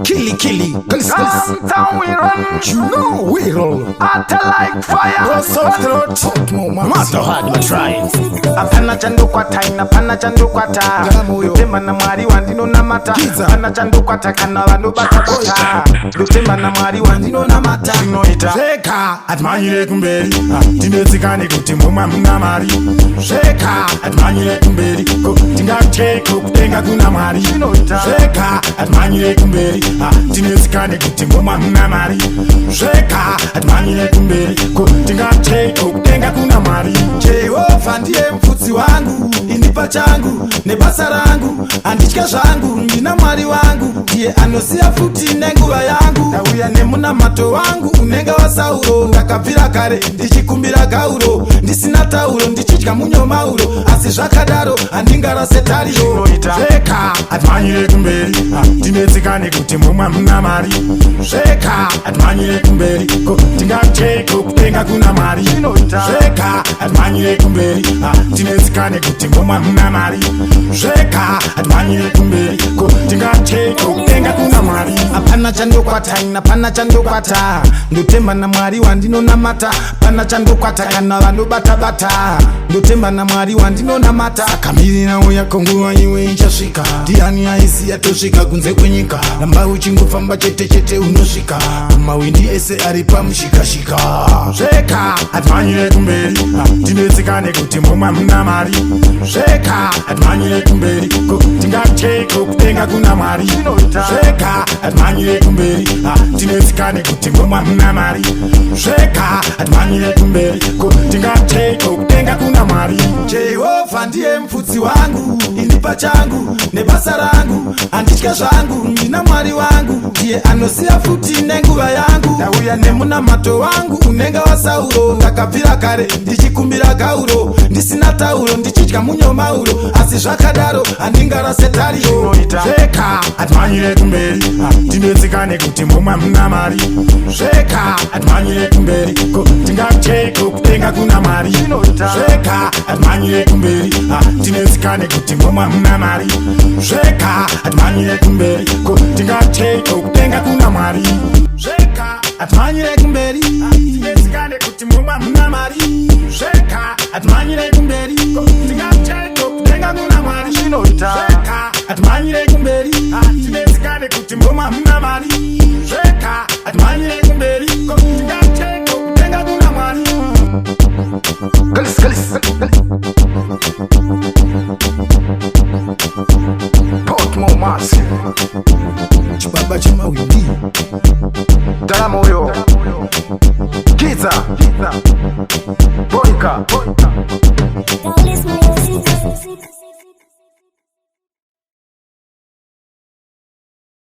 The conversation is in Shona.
Killy killy, gulis gulis. Down we run, You know we roll. Hotter like fire. Rosso throat, no matter hard we try. Hapana chandokwata ina, pana chandokwata. Ngaramoyo. Ndotemba naMwari wandinonamata. Giza. Pana chandokwata kana vanobata bata. Ndotemba naMwari wandinonamata. Zvinoita. Zveka hatimhanyire kumberi, tinetsikane kuti mumwe hamuna mari. Zveka hatimhanyire kumberi, ko tingateiko kudenga kuna Mwari. Zvinoita. Zveka hatimhanyire kumberi, tinetsikane kuti mumwe hamuna mari. Zveka hatimhanyire kumberi, ko tingateiko kudenga kuna Mwari. Jehovha ndiye mufudzi wangu, ini pachangu nebasa rangu handitya zvangu. Ndina Mwari wangu, ndiye anoziva futi nenguva yangu. Ndauya nemunamato wangu unenge waSauro. Ndakabvira kare ndichikumbira gauro, ndisina tauro, ndichidya munyomauro, asi zvakadaro handingarase tariro. Zvinoita. Zveka hatimhanyire kumberi, tinetsikane kuti mumwe hamuna mari. Zveka hatimhanyire kumberi, ko tingateiko kudenga kuna Mwari. Zvinoita. Zveka hatimhanyire kumberi, tinetsikane kuti mumwe hamuna mari. Zveka hatimhanyire kumberi, ko tingateiko kudenga kuna Mwari. Hapana chandokwata ina, pana chandokwata. Ndotemba naMwari wandinonamata. Pana chandokwata kana vanobata bata. Ndotemba naMwari wandinonamata. Kamirira yako nguva iwe ichasvika. Ndiani aiziya tosvika kunze kwenyika? Ramba uchingofamba chete chete, unosvika kumawindi ese ari pamushikashika. Zveka hatimhanyire kumberi, tinetsikane kuti mumwe hamuna mari. Zveka hatimhanyire kumberi, ko tingateiko kudenga kuna Mwari. Zvinoita. Zveka hatimhanyire kumberi, tinetsikane kuti mumwe hamuna mari. Zveka hatimhanyire kumberi, ko tingateiko kudenga kuna Mwari. Jehovha ndiye mufudzi wangu, ini pachangu nebasa rangu handitya zvangu. Ndina Mwari wangu, ndiye anoziva futi nenguva yangu. Ndauya nemunamato wangu unenge waSauro. Ndakabvira kare ndichikumbira gauro, ndisina tauro, ndichidya munyomauro, asi zvakadaro handingarase tariro. Zvinoita. Zveka hatimhanyire kumberi, tinetsikane kuti mumwe hamuna mari. Zveka hatimhanyire kumberi, ko tingateiko kudenga kuna Mwari. Zvinoita. Zveka hatimhanyire kumberi, tinetsikane kuti mumwe hamuna mari. Zveka hatimhanyire kumberi, ko tingateiko kudenga kuna Mwari. Zveka hatimhanyire kumberi, tinetsikane kuti mumwe hamuna mari. Zveka hatimhanyire kumberi, ko tingateiko kudenga kuna Mwari. Zvinoita. Zveka hatimhanyire kumberi, tinetsikane kuti mumwe hamuna mari. Zveka hatimhanyire kumberi, ko tingateiko kudenga kuna Mwari. Galis, galis, galis. Portmore Massive. Chibaba chemawindi. Dalamoyo. Giza. Boyka. Don't listen music.